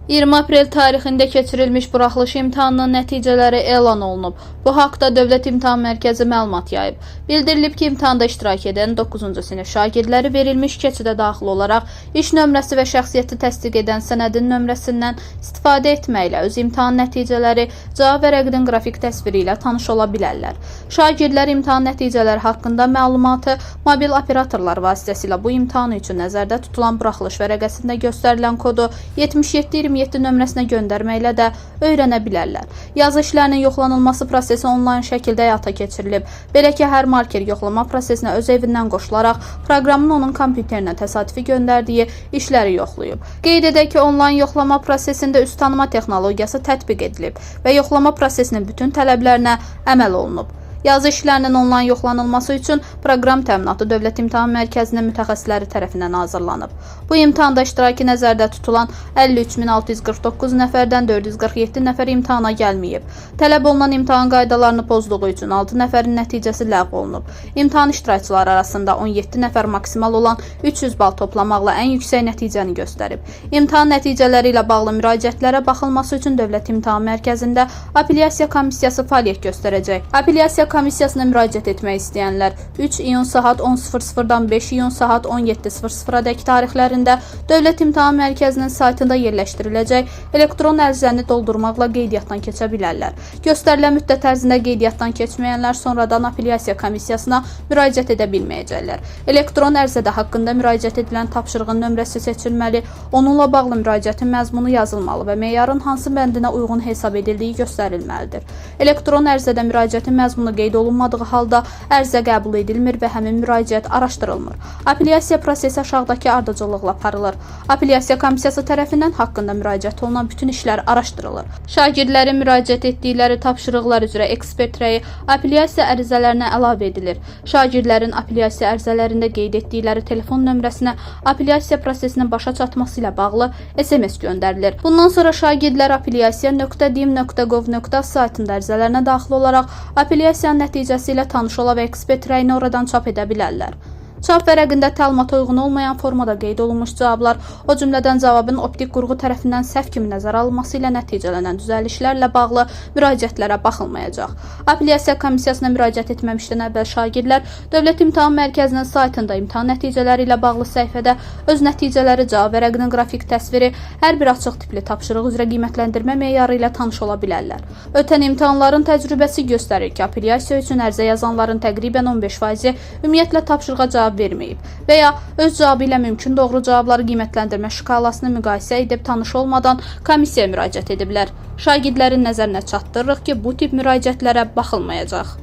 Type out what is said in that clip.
20 aprel tarixində keçirilmiş buraxılış imtahanının nəticələri elan olunub. Bu haqda Dövlət İmtahan Mərkəzi məlumat yayıb. Bildirilib ki, imtahanda iştirak edən 9-cu sinif şagirdləri verilmiş keçidə daxil olaraq iş nömrəsi və şəxsiyyəti təsdiq edən sənədin nömrəsindən istifadə etməklə öz imtahan nəticələri, cavab vərəqinin qrafik təsviri ilə tanış ola bilərlər. Şagirdlər imtahan nəticələri haqqında məlumatı mobil operatorlar vasitəsilə bu imtahan üçün nəzərdə tutulan buraxılış vərəqəsində göstərilən kodu 7727 nömrəsinə göndərməklə də öyrənə bilərlər. Yazı işlərinin yoxlanılması prosesi onlayn şəkildə həyata keçirilib. Belə ki, hər marker yoxlama prosesinə öz evindən qoşularaq proqramın onun kompüterinə təsadüfi göndərdiyi işləri yoxlayıb. Qeyd edək ki, onlayn yoxlama prosesində üz tanıma texnologiyası tətbiq edilib və yoxlama prosesinin bütün tələblərinə əməl olunub. Yazı işlərinin onlayn yoxlanılması üçün proqram təminatı Dövlət İmtahan Mərkəzinin mütəxəssisləri tərəfindən hazırlanıb. Bu imtahanda iştirakı nəzərdə tutulan 53649 nəfərdən 447 nəfər imtahana gəlməyib. Tələb olunan imtahan qaydalarını pozduğu üçün 6 nəfərin nəticəsi ləğv olunub. İmtahan iştirakçıları arasında 17 nəfər maksimal olan 300 bal toplamaqla ən yüksək nəticəni göstərib. İmtahan nəticələri ilə bağlı müraciətlərə baxılması üçün Dövlət İmtahan Mərkəzində apellyasiya komissiyası fəaliyyət göstərəcək. Apellyasiya komissiyasına müraciət etmək istəyənlər 3 iyun saat 10:00-dan 5 iyun saat 17:00-dək tarixlərində Dövlət İmtahan Mərkəzinin saytında yerləşdiriləcək elektron ərizəni doldurmaqla qeydiyyatdan keçə bilərlər. Göstərilən müddət ərzində qeydiyyatdan keçməyənlər sonradan apellyasiya komissiyasına müraciət edə bilməyəcəklər. Elektron ərizədə haqqında müraciət edilən tapşırığın nömrəsi seçilməli, onunla bağlı müraciətin məzmunu yazılmalı və meyarın hansı bəndinə uyğun hesab edildiyi göstərilməlidir. Elektron ərizədə müraciətin məzmunu qeyd olunmadığı halda ərizə qəbul edilmir və həmin müraciət araşdırılmır. Apellyasiya prosesi aşağıdakı ardıcıllıqla aparılır. Apellyasiya komissiyası tərəfindən haqqında müraciət olunan bütün işlər araşdırılır. Şagirdlərin müraciət etdikləri tapşırıqlar üzrə ekspert rəyi apellyasiya ərizələrinə əlavə edilir. Şagirdlərin apellyasiya ərizələrində qeyd etdikləri telefon nömrəsinə apellyasiya prosesinin başa çatması ilə bağlı SMS göndərilir. Bundan sonra şagirdlər apellyasiya.dim.gov.az saytında ərizələrinə daxil olaraq apellyasiyanın nəticəsi ilə tanış ola və ekspert rəyini oradan çap edə bilərlər. Çap vərəqində təlimata uyğun olmayan formada qeyd olunmuş cavablar, o cümlədən cavabın optik qurğu tərəfindən səhv kimi nəzərə alınması ilə nəticələnən düzəlişlərlə bağlı müraciətlərə baxılmayacaq. Apellyasiya komissiyasına müraciət etməmişdən əvvəl şagirdlər Dövlət İmtahan Mərkəzinin saytında imtahan nəticələri ilə bağlı səhifədə öz nəticələri, cavab vərəqinin qrafik təsviri, hər bir açıq tipli tapşırıq üzrə qiymətləndirmə meyarı ilə tanış ola bilərlər. Ötən imtahanların təcrübəsi göstərir ki, apellyasiya üçün ərizə yazanların təqribən 15%-i ümumiyyətlə tapşırığa cavab verməyib və ya öz cavabı ilə mümkün doğru cavabları qiymətləndirmə şkalasını müqayisə edib tanış olmadan komissiyaya müraciət ediblər. Şagirdlərin nəzərinə çatdırırıq ki, bu tip müraciətlərə baxılmayacaq.